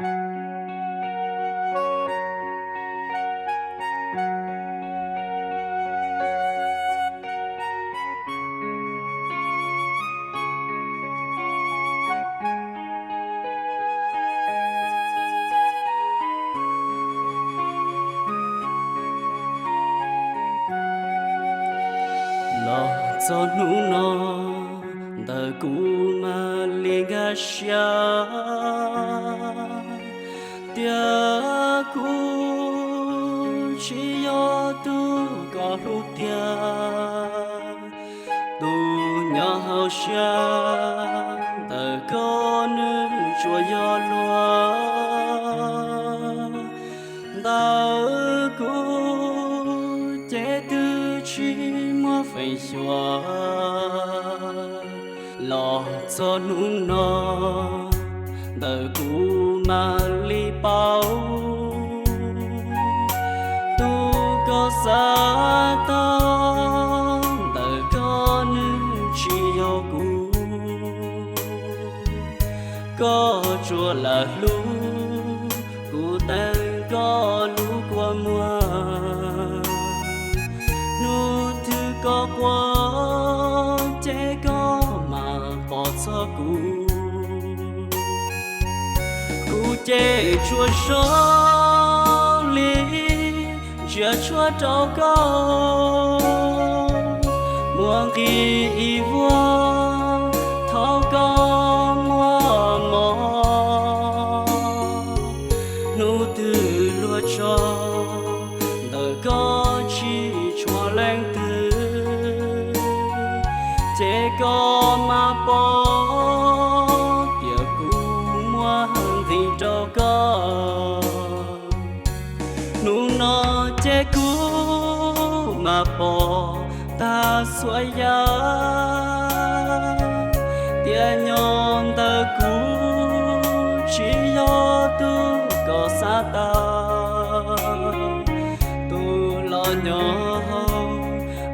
Los txog hnub no, ntawm kuv mam li nkag siab tias kuv tsis yog tus koj hlub tiag. Tus nyob hauv siab ntawm koj nws tsuas yog luag, ntawm kuv ces twb tsis muaj feem xyuam. Los txog hnub no, ntawm kuv mam li paub, tus koj xav tau ntawm koj nws tsis yog kuv. Koj tsuas lam hlub kuv, teev koj lub kua muag. Hnub twg koj quaj ces koj mam pom txog kuv. Kuv ces tsuas zoo li ntsia tshuaj rau koj, muaj nqis ib vuag thaum koj muaj mob. Hnub twg luag tso ntawm koj tsis tshuav leej twg, ces koj mam pom tias kuv muaj nqis rau koj. Hnub no ces kuv mam pom tag txhua yam, tias nyob ntawm kuv tsis yog tus koj xav tau. Tus los nyob hauv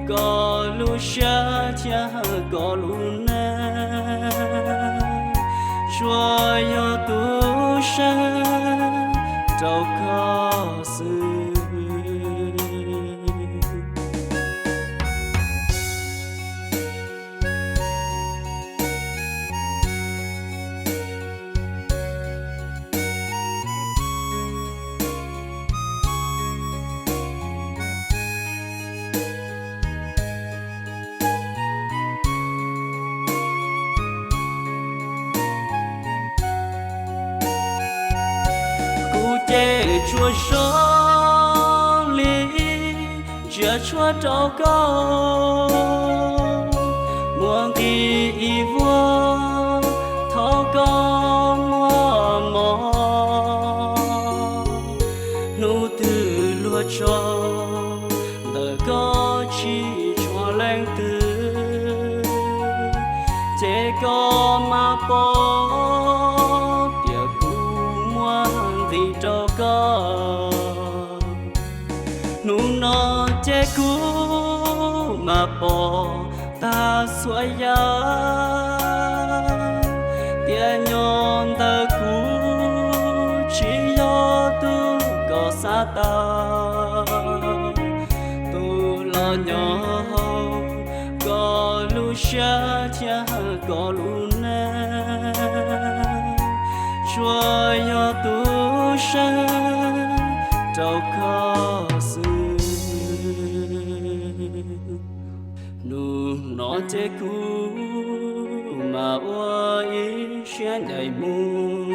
koj lub siab thiab koj lub neej, tsuas yog tus saib rau koj xwb. Kuv ces tsuas zoo li ntsia tshuaj rau koj, muaj nqis ib vuag thaum koj muaj mob. Hnub twg luag tso ntawm koj tsis tshuav leej twg, ces koj mam pom tias kuv muaj nqis rau koj. Hnub no ces kuv mam pom tag txhua yam, tias nyob ntawm kuv tsis yog tus koj xav tau. Tus los nyob hauv koj lub siab thiab koj lub neej, tsuas yog tus saib rau koj xwb. Hnub no ces kuv mam ua ib siab ncaim mus,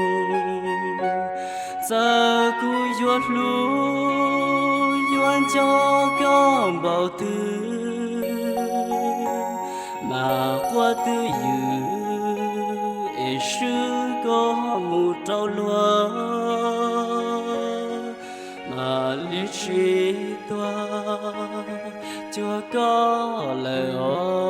txawm kuv yuav hlub yuav nco koj npaum twg, mas quaj twj ywm es swb koj mus rau luag, mam li tsis tuag cuag koj lawm os.